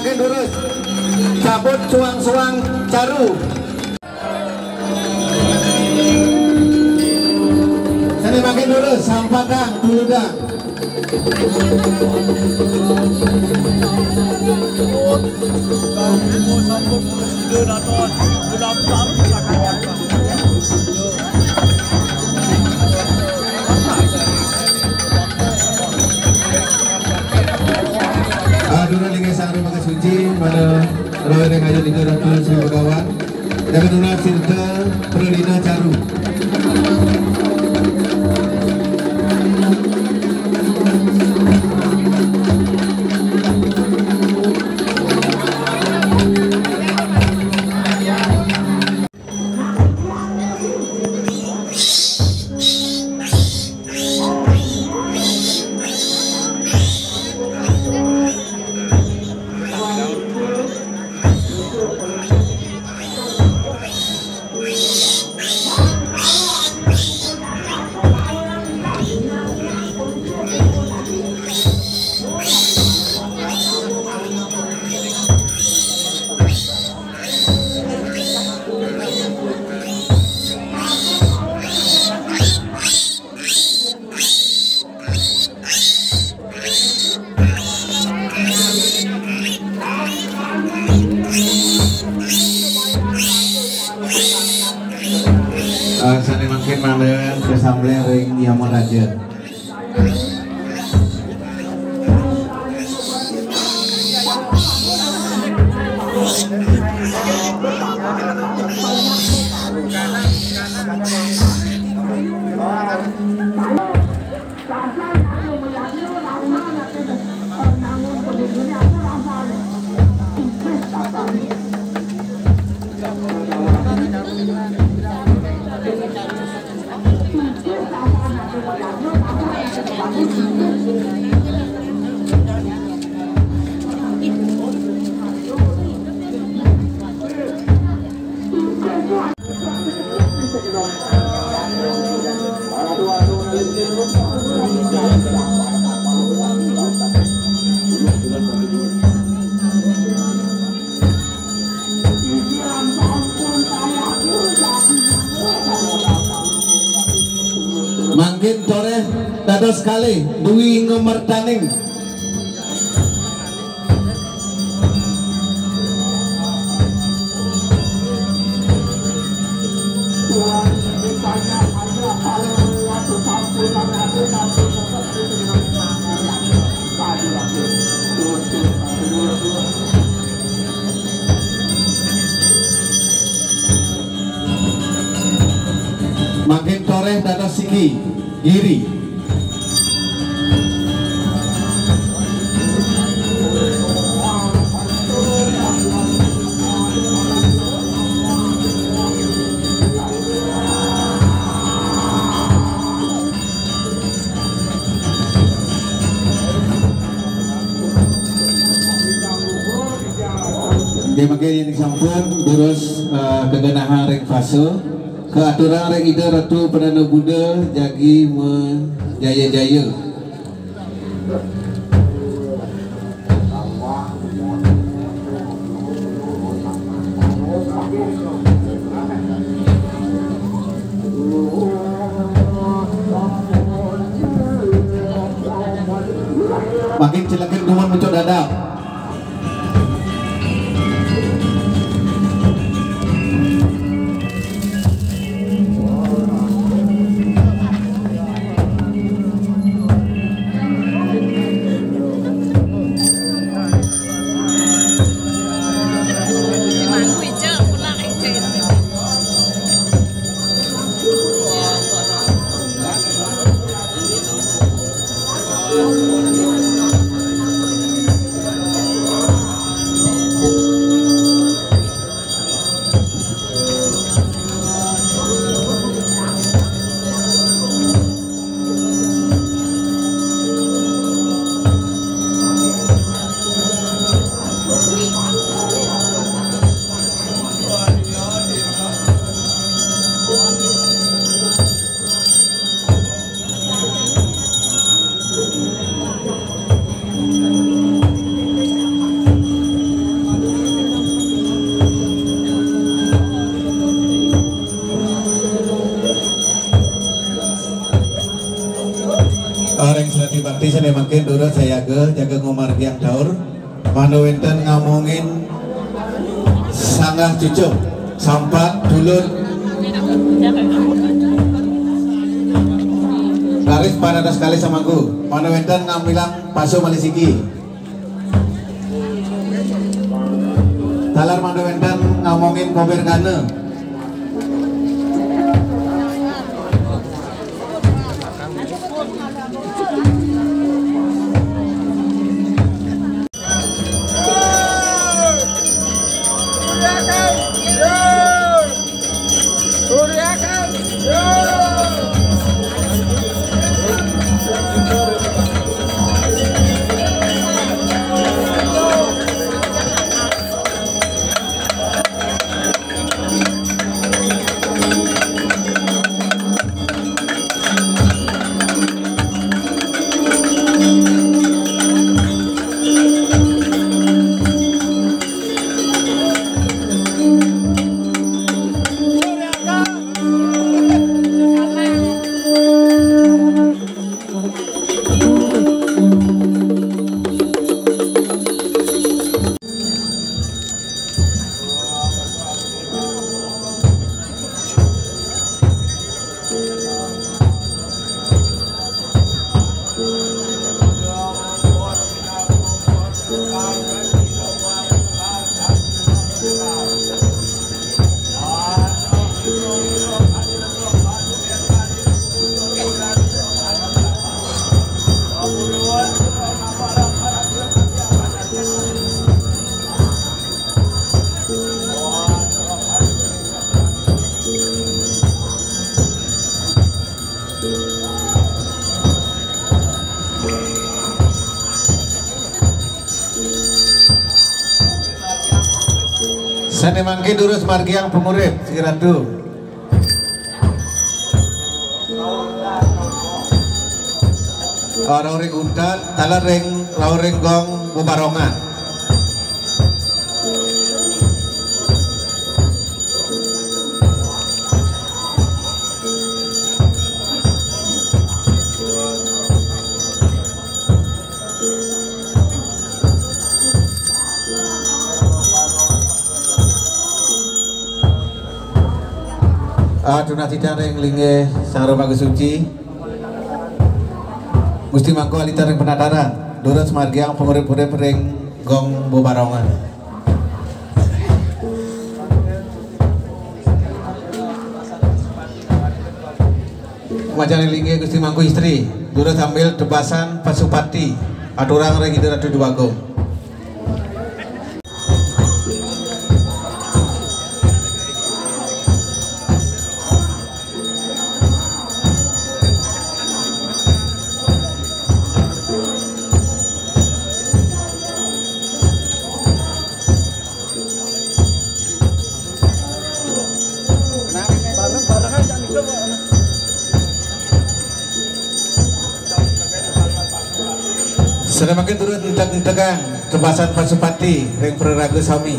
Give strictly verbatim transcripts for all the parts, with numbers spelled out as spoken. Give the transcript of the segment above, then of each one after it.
Makin lurus. Cabut suang-suang caru. Sané makin lurus, sampakang, tuludang. Aduh, linggih sangri maka suci, mana roh yang aja tiga ratus ribu kawan. Yang kedua, cinta, perlina caru. Eh, sané mangkin malih kesampleh ring Yama Raja. Mangkin toreh dados kalih Dwi Ngemertaning. Mangkin toreh dados siki, giri. Nggih, mangkin yen sampun durus, eh, kagenahang ring fase, kaaturang ring Ida Ratu Padana Buddha jagi majaya-jaya. Mangkin celekin dumun mucuk dadap. Sané mangkin durus sayaga, jaga ngumargiang taur. Mangda wénten ngamongin sanggah cucuk, sampat, julud. Raris padados kalih samangku. Mangda wénten ngambilang pasu malih siki. Taler mangda wénten ngamongin pobér gana. Sané mangkin durus margiang pangurip, Sri Ratu. Rauh ring untat, taler ring rauh ring gong bebarongan. Ah, tunah titiang ring linggih Sang Remaga Suci. Gusti Mangku alitan ring penataran. Durus margiang pangurip-urip ring gong bebarongan. Majeng ring linggih Gusti Mangku Istri, durus sambil tebasan Pasupati, aturang ring Ida Ratu Déwagung. Sané mangkin durus enteg-entegang tebasan Pasupati ring praraga sami.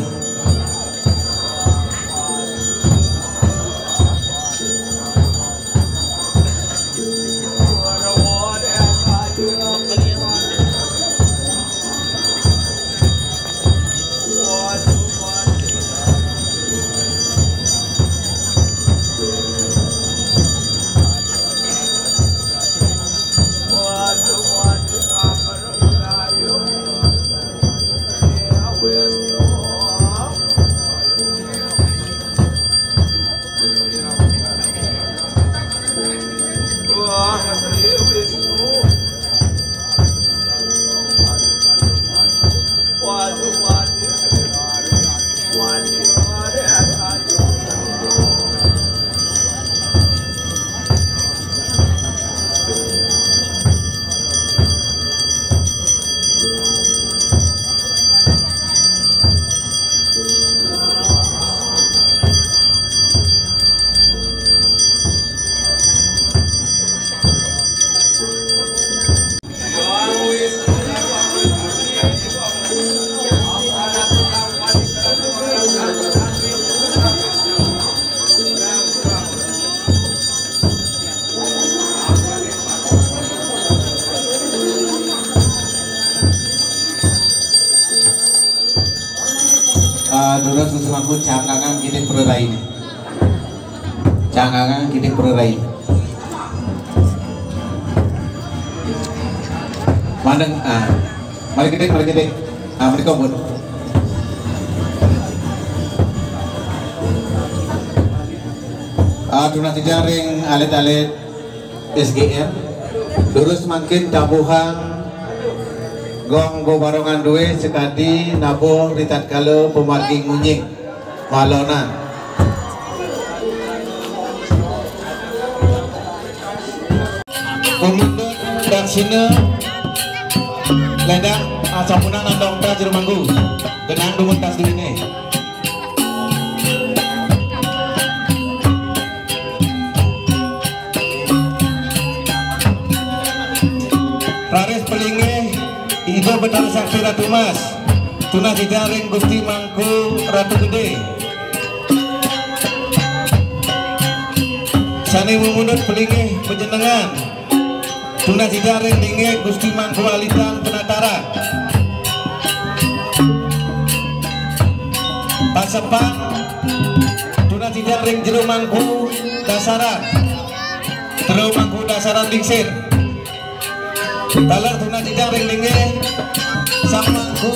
Aku cangangan kidik pererai ni. Cangangan kidik pererai. Mandeng, ah. Mari kidik, mari kidik. Ah, mari kau pun. Ah, tunas sidang ring alit-alit S G M. Durus mangkin tabuhang gong bebarengan due sakadi nabuh ritatkala pamargi ngunjing malonan. Pamundut daksina ledang asampunan andong tas jero mangku. Genang dumun tas duwine. Raris palinggih Ida Betara Sakti Ratu Mas, tunas sidang ring Gusti Mangku Ratu Gede. Sane mamundut palinggih panjenengan, tunas sidang ring linggih Gusti Mangku Alitan Penataran. Pasepan, tunas sidang ring jero mangku dasaran. Jero mangku dasaran lingsir. Taler tunas sidang ring linggih Sang Mangku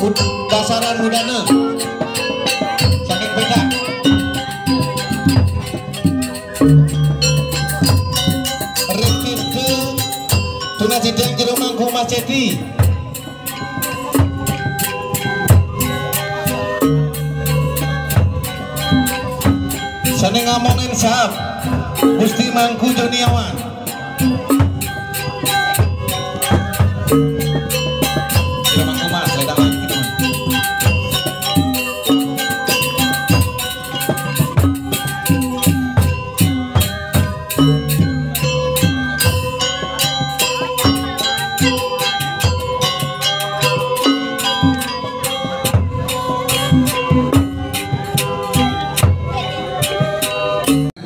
Ud-, Dasaran Udana. Saking Pedak. Ring kidul, tunas sidang jero mangku Mas Cedi. Sane ngamongin saep, Gusti Mangku Juniawan. Ira Mangku Mas, ledang lagi, teman.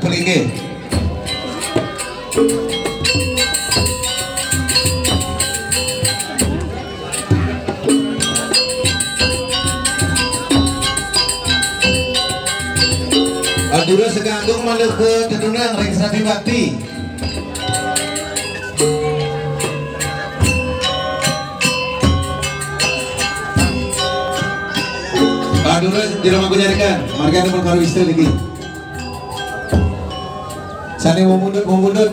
Pelinggih. Adura Sega Agung mangda katetunan ring srati bakti. Adura jero mangku nyarikan, margi ada mangku wista niki. Sane mamundut, mamundut.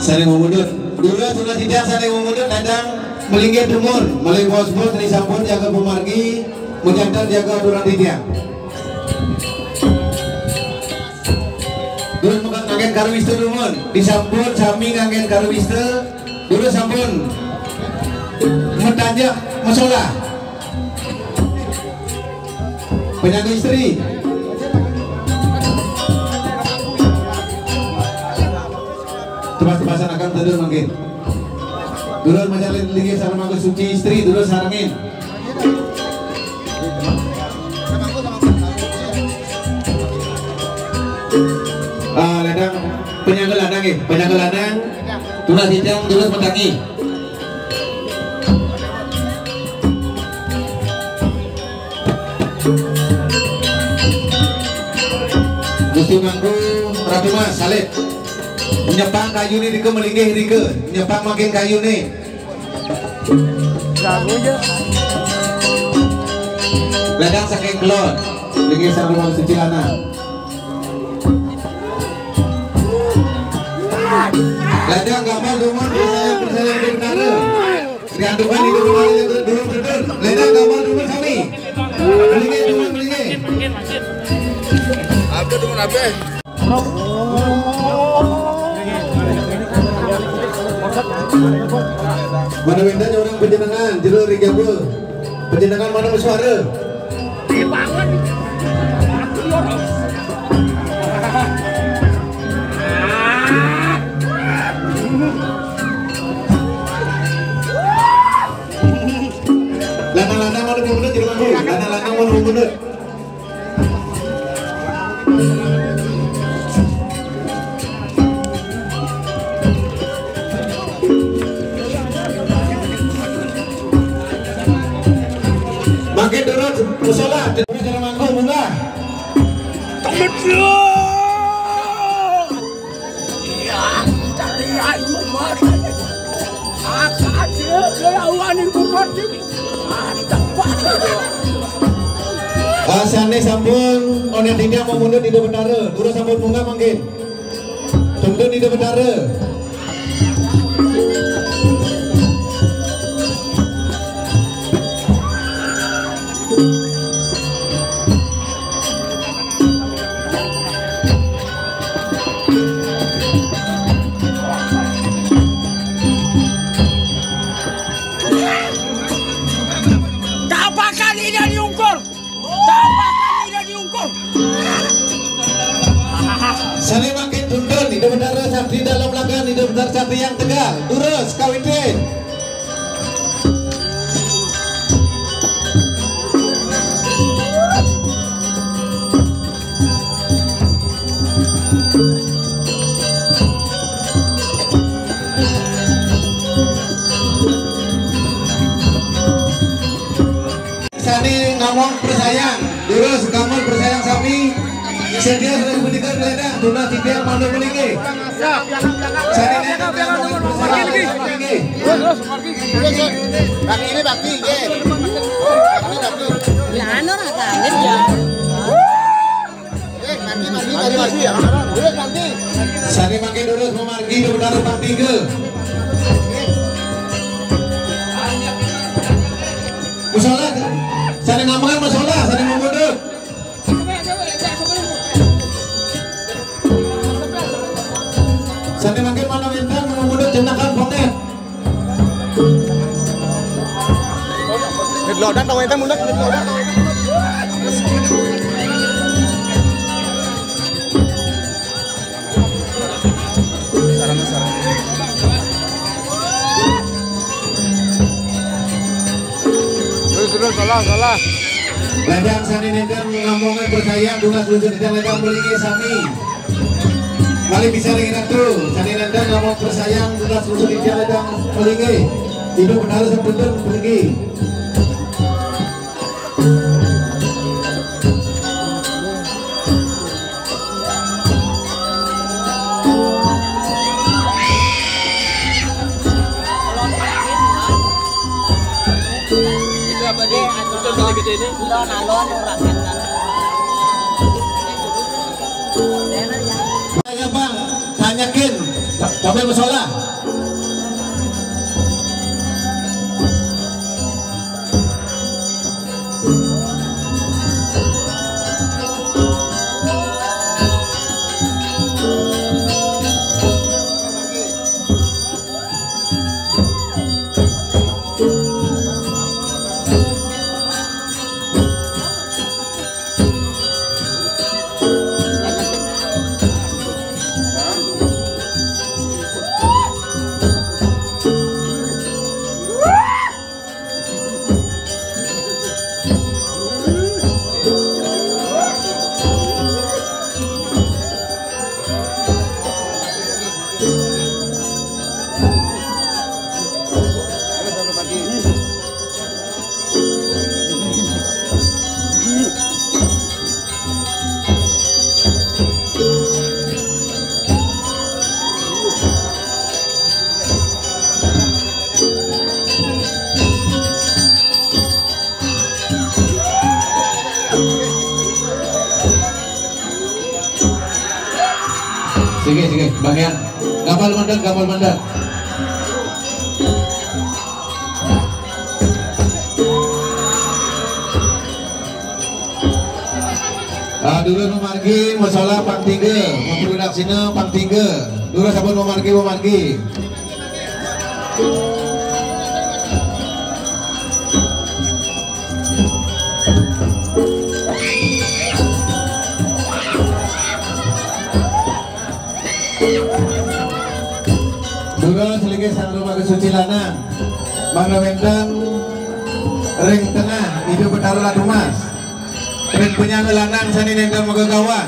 Sane mamundut. Dura tunas sidang sane mamundut ledang malinggih dumun, malih bos-bos ring sampun jaga pamargi, majanten jaga aturan titiang. Durus mangkin nganggen karwista dumun, disampun sami nganggen karwista, durus sampun matanjak masolah. Penyangga istri. Tebas-tebasan akan tedun mangkin. Durus majalin linggih sareng mangku suci istri, durus sarengin. Ah, ladang, penyangga ladang, eh, penyangga ladang. Tunas sidang, durus matangi. Gusti Mangku Ratu Mas, salib. Nyepang kayune rika malinggih rika. Nyepang mangkin kayune. Ladang saking kelon. Linggih sareng Wang Suci Lanang. Ladang gambar dumun, persayang, persayang di menara. Diantukan itu kembali ke dulu betul. Ladang gambar dumun sami. Melingin dumun melingin. Apa dumun apa? Mana minta orang penjenengan, jero ring jaba. Penjenengan mana bersuara? Lanang-lanang mau mundur, jadi mangku. Lanang-lanang mau mundur. Salat, cara manggung, munggah. Iya, kita lihat, yuk, Mas. Angkat, ya, lawan itu mati. Ah, kita buat. Ah, sané sampun, onéh tidak mau mundur di Betara. Durus sampun munggah mangkin. Tuntun Ida Betara. Tapakan Ida diungkur. Tapakan Ida diungkur. Sané mangkin tuntun, Ida Betara Sakti dalam langkah, Ida Betara Sakti yang tegal. Durus, kawitin. Sané ngomong persayang, durus gamel persayang sami. Sedia sudah diberikan ledang, tunas titiang mandu melingi. Sané ngomong persayang, mandu melingi. Bakti ini bakti, nggih. Bakti, bakti. Lah, anu ra kaget ya. Eh, nanti, nanti, nanti, nanti. Durus, nanti. Sané mangkin durus memargi, Ida Betara Pangtiga. Musola, sané ngomong musola, sané mau mundur. Sané mangkin mana wénten mau mundur jenakan pongét. Ngelodan tau wénten mundur, ngelodan tau wénten. Sarang, sarang. Terus, terus, salah, salah. Ledang sané nénten ngomongna percaya, tunas luncur kita ledang melingi sami. Malih bisa ring ratu, sané nénten ngomong persayang, tunas luncur kita ledang melingi. Ida Betara sampun melingi. Itu apa di ucap kali gede ini? Alon-alon ora kan. Ayo, Bang, tanyakin. Kami musola. Sige, sige, bagian. Kapal mandat, kapal mandat. Ah, dulu nu margi, musola pang tiga, memproduksina pang tiga. Dulu sabun memargi, memargi. Dulu seligi sang rumah kesuci lanang, mangda wénten ring tengah, idup betarulah tumas. Ring penyanyi lanang sani nénten megagawan.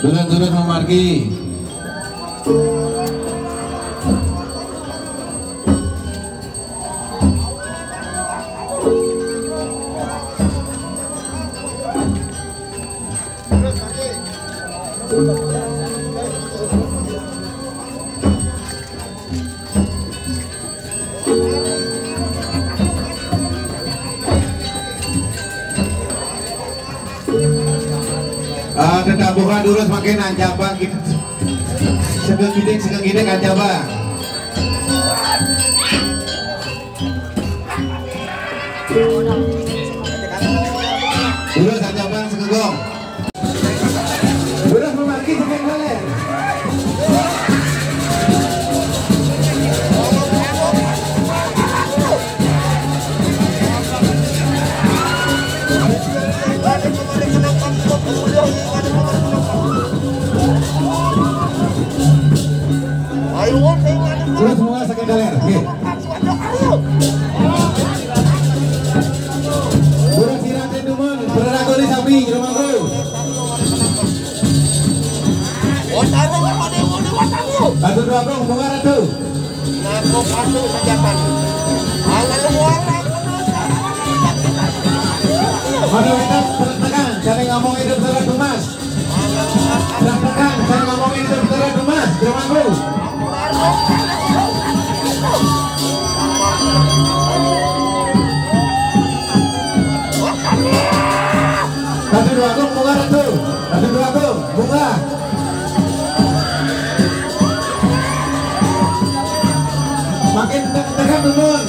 Jalan terus memargi. Ah, tetap buka dulu semakin ancabang gitu. Segegidek, segegidek ancabang. Dulu ancabang segegong. Udah memakai semen balen. Terus semua sakit kaler. Oke. Burung sirah tendumon, berlaku di sapi, rumahku. Satu dua kong, bunga ratu. Mana kita tekan, kami ngomong hidup surat emas. Tekan, kami ngomong hidup surat emas. Rumahku. Satu dua kong, bunga ratu. Satu dua kong, bunga. Makin te-, tekan turun.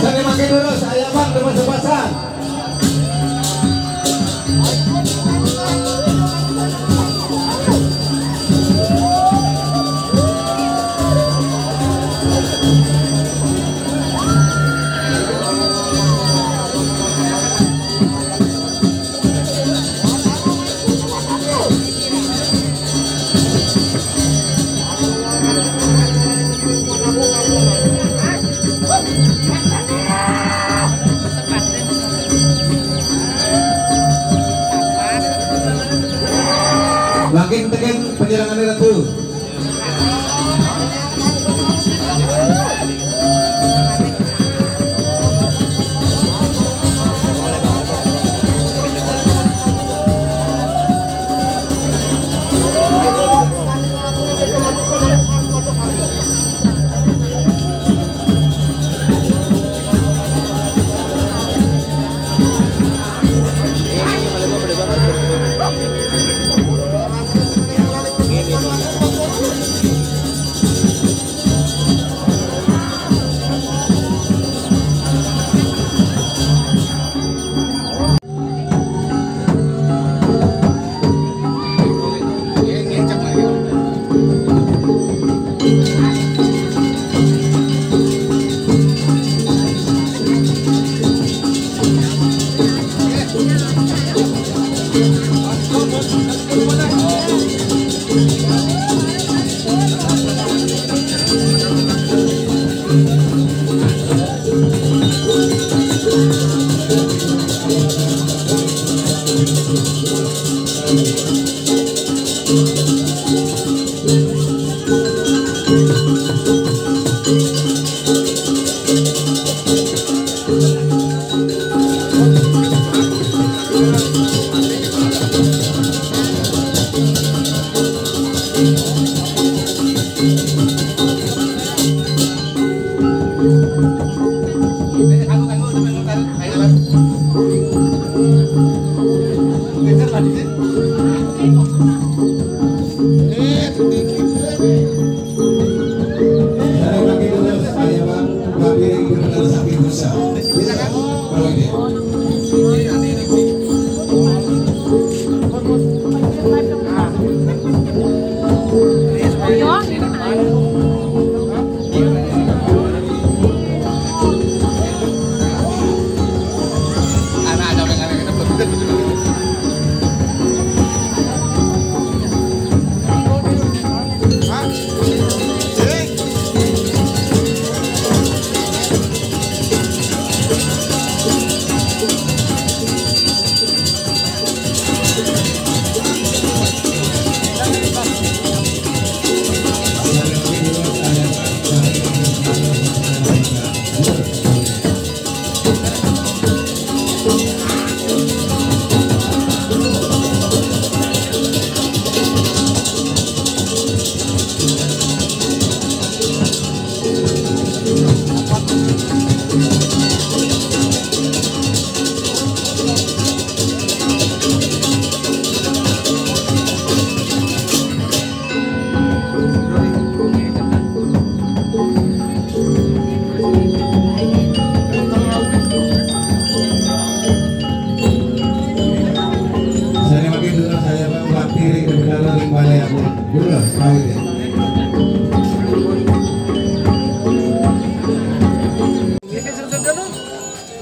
Jadi makin lurus, ayo bang, terus sepasang. Makin tekan penyerangannya, Ratu. Dari kaki dulu, saya bang, bang piring berkenan sakit dosa. Kalau ini.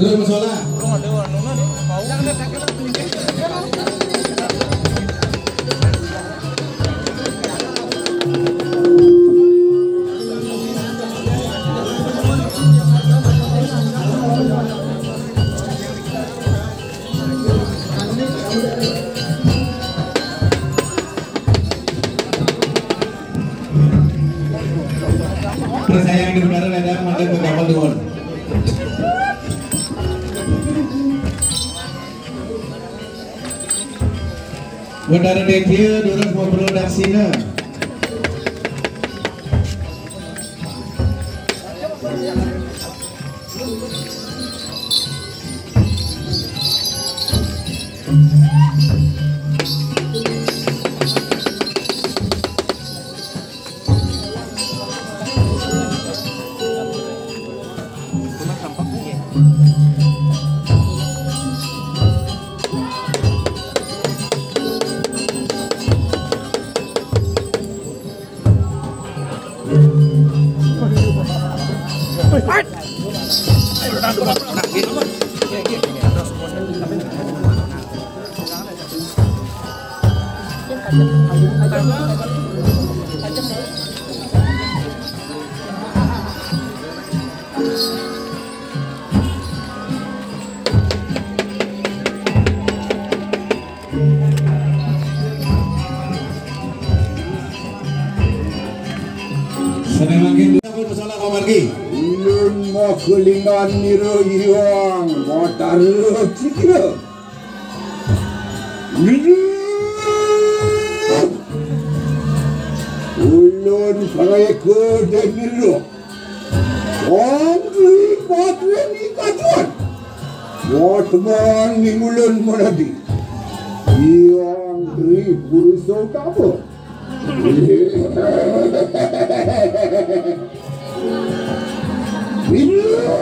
Terus musola. Terus saya yang di udara, ada makan ke kapal dulu. Udara Detia, durus mau produksinya. Sané mangkin salah pamargi. Ulun makelingan nira iwang mataru cikira. Nira. Ulun pareka dan nira. Wong Tri Patwen Ikajuan. Watman Ningulan Manadi. Iwang Tri Purusa Utama. Ira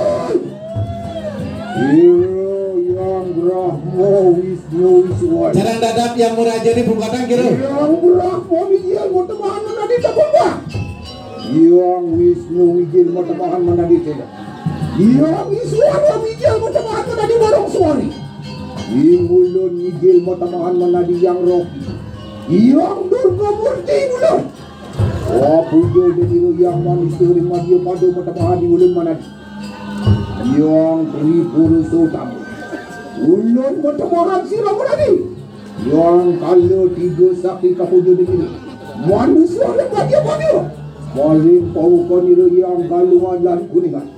Yang Brahma Wisnu Wiswan. Jarang dadap yang murah aja nih, bukan kira. Yang Brahma Wijil Matabahan Manadi Tabungkah. Yang Wisnu Wijil Matabahan Manadi Ceda. Yang Iswara Wijil Matabahan Manadi Barong Suari. Ingulun Wijil Matabahan Manadi Yang Roh. Yang Durga Murti Ingulun. Wah, puja dadi yang manusia ring madya pada matabahan di ulun manadi. Yang Tri Purusa Utama. Ulun matabahan sira manadi. Yang kala tiga sakti kapuja dadi manusia ring madya pada. Maling pawukan ira yang galungan lan kuningan.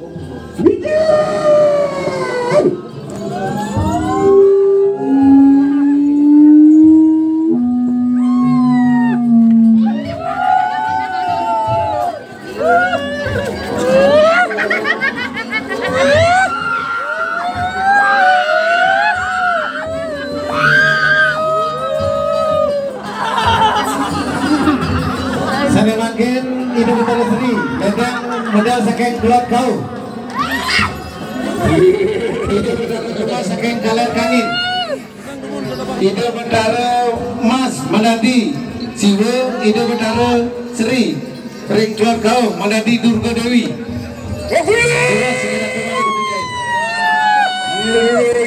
Wijil! Sané mangkin Ida Betara Sri, datang modal saking Kelod Kau. Ida Betara Sri saking Kaler Kangin. Ida Betara Mas manadi Siwa, Ida Betara Sri ring Kelod Kau manadi Durga Dewi. Terus,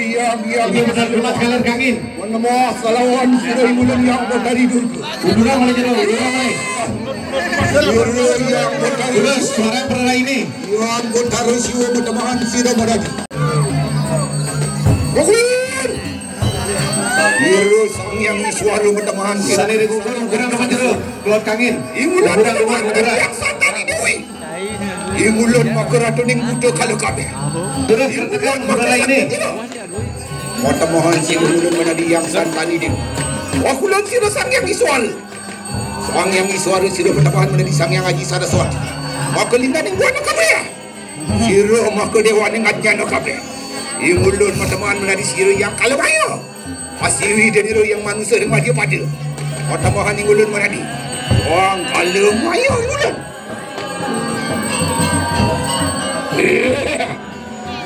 Ida Betara Mas Kaler Kangin. Menemah salawan sira ulun Yang Betari Durga. Udurang mulai jero, udurang mulai. Sira Yang Betari. Terus, suara perlain ini. Yang Betara Siwa matabahan sira manadi. Rukun. Sira Sang Yang Iswara matabahan sira. Sané digugur, udurang ke jero. Kelod Kangin. Udurang, udurang, udurang. Yang Santani Dewi. Ingulun maka ratuning buta kala kabéh. Terus, ingulun maka ratuning buta. Matabahan sira ulun manadi Yang Santani Dewi. Wakulan sira Sang Yang Iswara. Sang Yang Iswara sira matabahan manadi Sang Yang Aji Saraswati. Maka lingganing buana kabéh. Sira maka déwaning ajnana kabéh. Ingulun matabahan manadi sira Yang Kala Maya. Pasiwi dadi ro yang manusia ring madya pada. Matabahan ingulun manadi. Wong Kala Maya ingulun.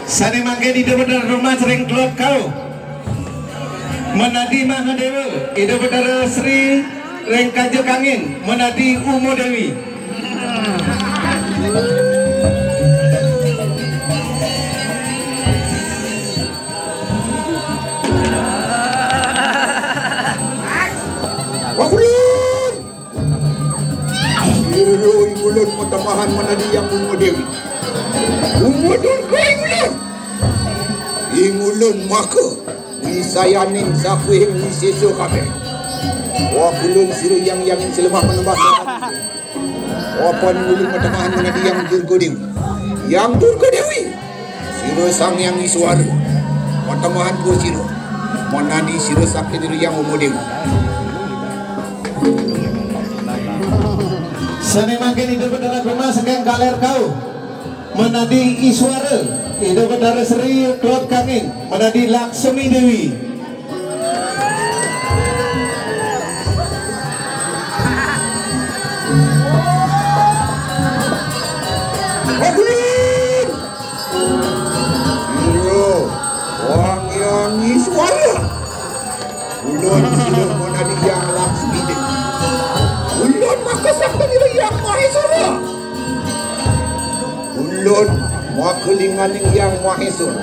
Sané mangkin Ida Betara Mas ring Kelod Kau. Manadi Mahadéwa, Ida Betara Sri ring Kaja Kangin, manadi Uma Déwi. Ulun matamahan manadi Hyang Uma Dewi. Uma Durga ing ulun. Ing ulun maka wisayaning sakuhing wisesa kabeh. Wah, ulun sira Hyang Hyang ing Silemah manembah. Apan ulun matamahan manadi Hyang Durga Dewi. Hyang Durga Dewi. Sira Sang Hyang Iswara. Matamahan pun sira. Manadi sira sakti diri Hyang Uma Dewi. Sane mangkin Ida Betara Guna sekeng kaler kau. Manadi Iswara. Ida Betara Sri Klot Kangin. Manadi Laksmi Dewi. Aduh! Iya, Wang Yang Iswara. Ulun sira manadi Hyang Laksmi Dewi. Ulun maka sakti diri Hyang Maheswara. Ulun maka linganing Hyang Maheswara.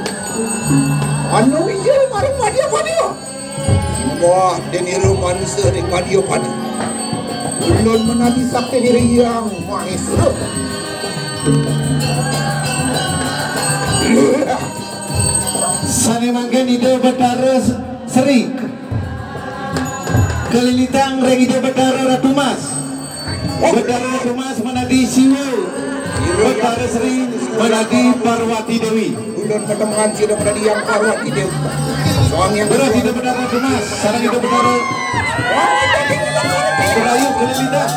Anu iya marang madya padya. Simbah den ira manusa ring padya pada. Ulun manadi sakti diri Hyang Maheswara. Sane mangkin Ida Betara Sri. Kalilitang ring Ida Betara Ratu Mas. Betara Ratu Mas manadi Siwa. Betara Sri manadi Parwati Dewi. Ulun patembahan sira manadi Hyang Parwati Dewi. Soang yang Berat Ida Betara Ratu Mas, sareng Ida Betara Rayu Kalilitang.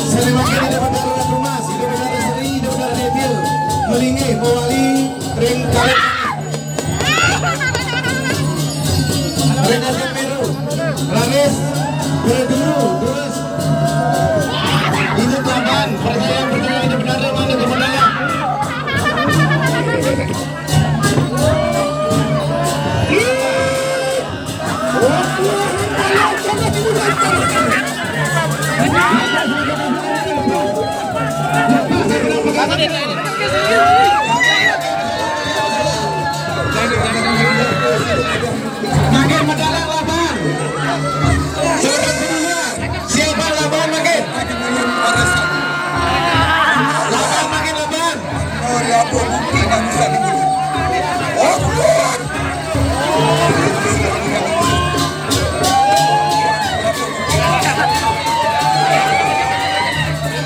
Saliwangin Ida Betara Ratu Mas, Ida Betara Sri, Ida Betara Debil, malinggih mawali ring kalih. Renate Peru, Raris, Berduru, terus Ida Taban, percaya, percaya, Ida Betara, mana kemenangan? Makin mendalam laban. Siapa laban makin? Laban makin laban.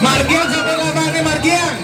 Margiang sampai laban nih, Margiang.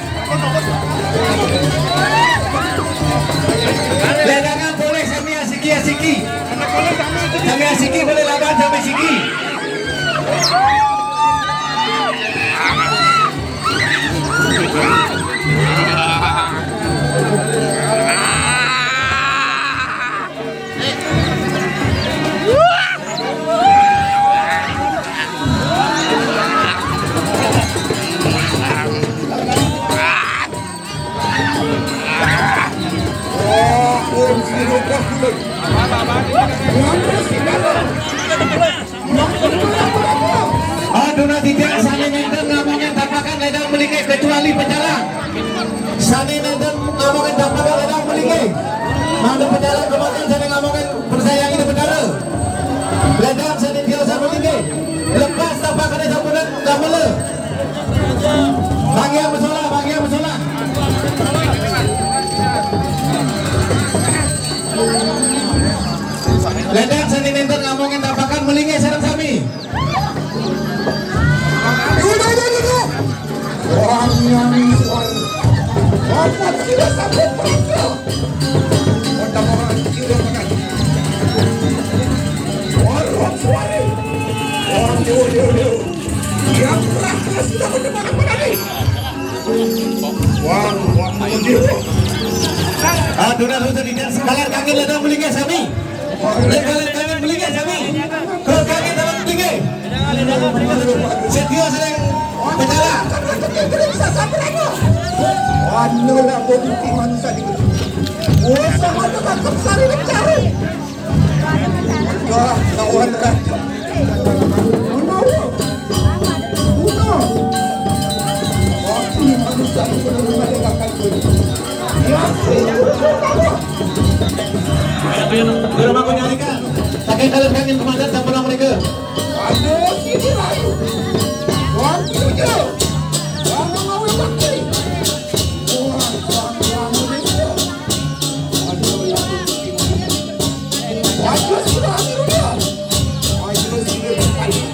Wah, wah, wah, wah. Wah, wah, wah. Aduh, dah, sudah tidak sekalian kaki ledang beli gas kami. Ledang beli gas kami. Kalau kaki dapat tinggi. Setia sedang berjalan. Anu lah, bukti manusia di. Oh, sama tu tangkap sari dicari. Wah, lawan raja. Mana? Mana? Waktu yang manusia itu benar-benar dengarkan. Ya, itu. Belum aku nyarikan. Pakai kalau kangen kemarin tak pernah mereka. Aduh, sini layu. Waktu je. Jangan mau waktu. Wah, wah, wah, wah. Aduh, ya. Aduh, sudah, aduh, sudah. Aduh, sudah, aduh, sudah, aduh.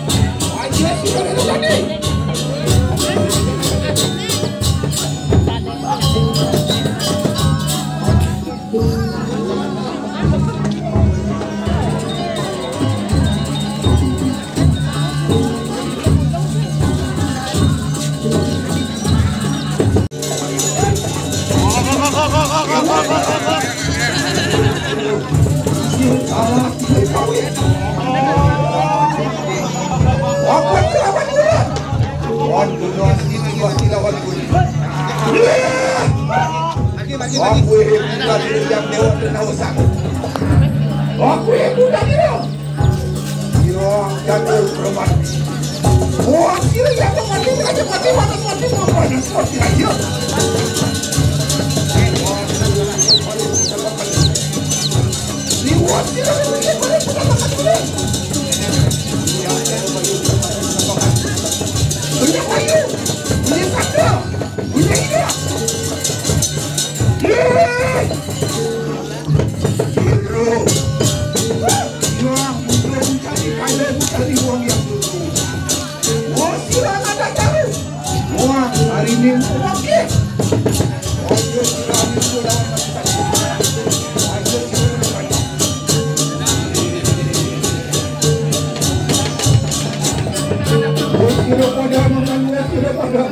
Aku yang lawan dulu. Lawan dulu, asli, asli, lawan dulu. Aku yang bukan yang lewat dan haus aku. Aku yang bukan dulu. Yo, jatuh, Roman. Wah, sila yang mati, raja mati, mana mati, mana mati, raja. Liwat, sila yang mati, mana mati, mana mati. Punya kayu, punya kata, punya hidup. Yeay! Hero. Wah, mudah mencari kaya, mencari uang yang dulu. Wah, sila ada tahu. Wah, hari ini oke. Ayo, sila itu lawan manusia. Ayo, sila itu. Wah, sila pada makan, wah, sila pada.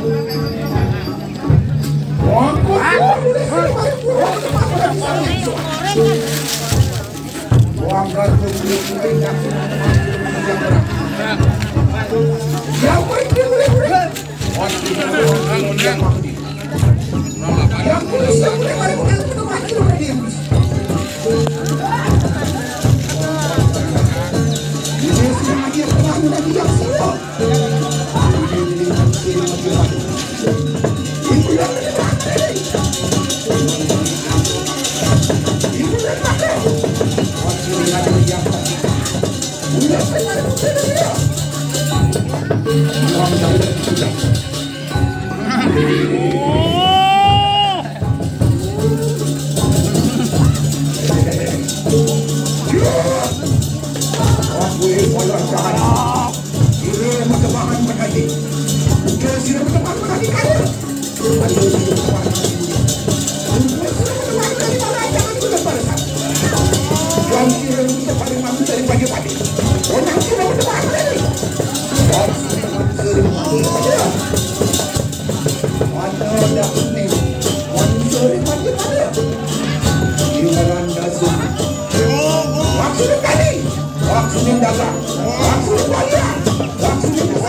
Waktu dagang, waktu bayar, waktu dagang,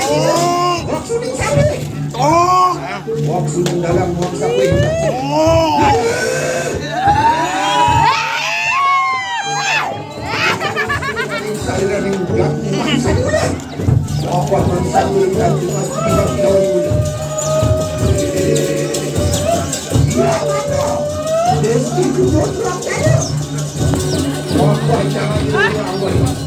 waktu dagang. Oh. Wong sunung dalang, wong sapi. Oh. Saya ning bulan, wong sapi. Apa wong sapi, wong sapi. Iya, betul. Desi dulu, wong sapi. Apa jangan dulu, wong sapi.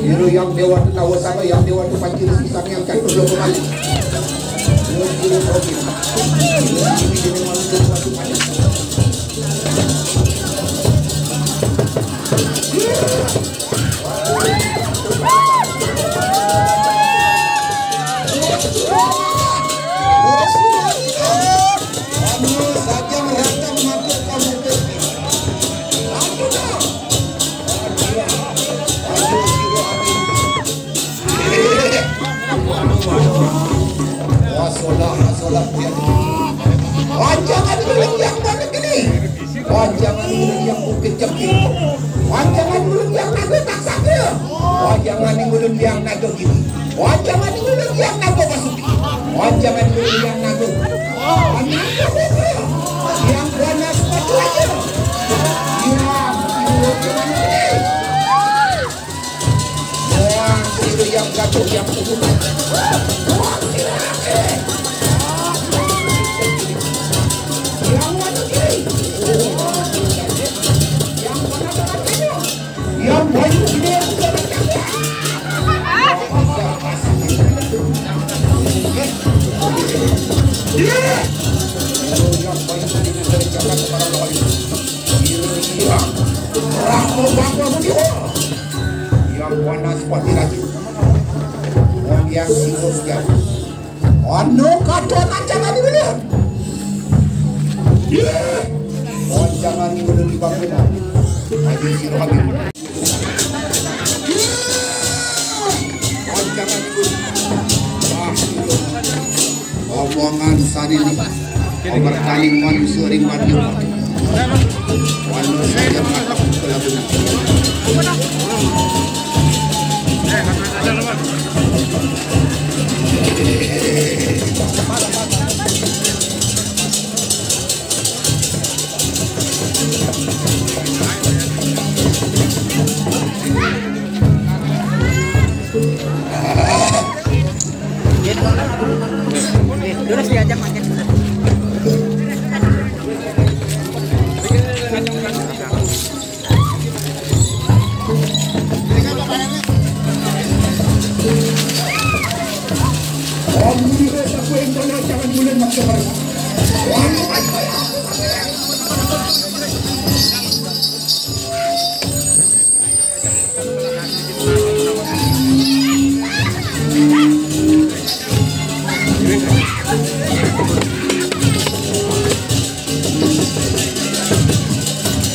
Ira Hyang Dewa Tenawa Sanga, Hyang Dewa Tepancil Sisang, Hyang Catur Loka Bali. Nuwun Ira Prabu. Nuwun Ira Dewa Tepancil. Wasolah, wasolah, ya. Panjangan ulun yang mana kini? Panjangan ulun yang bukit jepit. Panjangan ulun yang naga taksaka. Panjangan ulun yang naga gini. Panjangan ulun yang naga basuki. Panjangan ulun yang naga. Panjangan ulun yang ganas patuaja. Yang ulun yang mana kini? Wah, sira yang gaduh yang kukutan. Wah, sira akeh. Yang mana kiri? Yang mana kanan? Yang banyu gede. Iya. Yang banyu gede dari Jakarta Barat. Iya. Ramo bangga budi. Yang panas pati lagi. Wong yang sibuk ya. Anu kadonan jangan dulu. Iya. Oh, jangan dulu di bangunan. Ayo si Robi. Iya. Oh, jangan dulu. Wah, dulu. Omongan sanini. Omertaning manusa ring madya. Wana saja mata kelabunan. Terus diajak makan.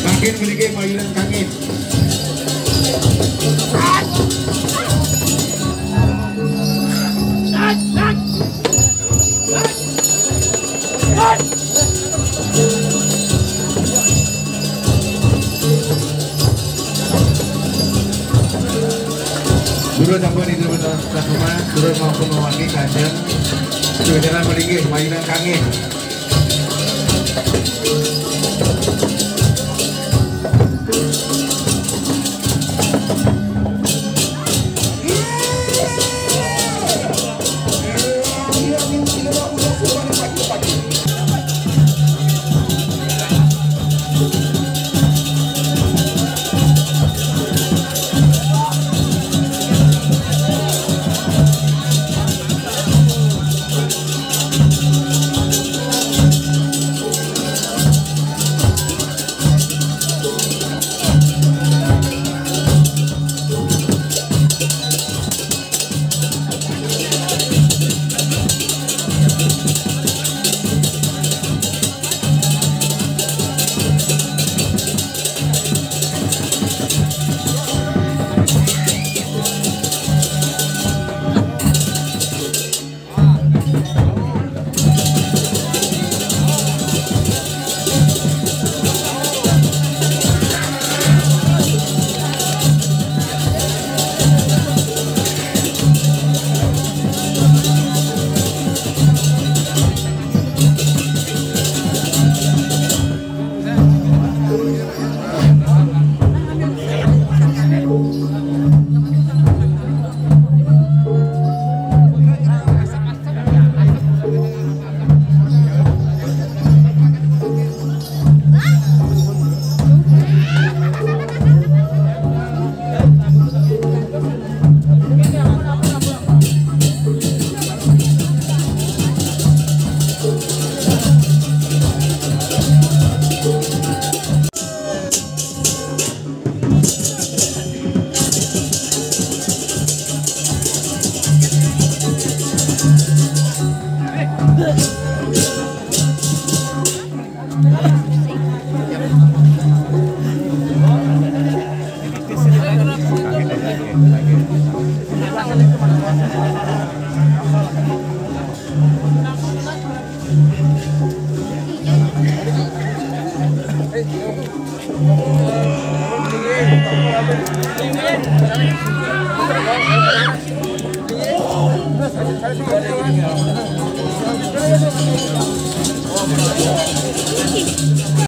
Mangkin mriki mayunan kangin. Durus sampun itu betul customer, durus maupun mewakili kanjeng. Sudah jalan melinggih, mayunan kangin.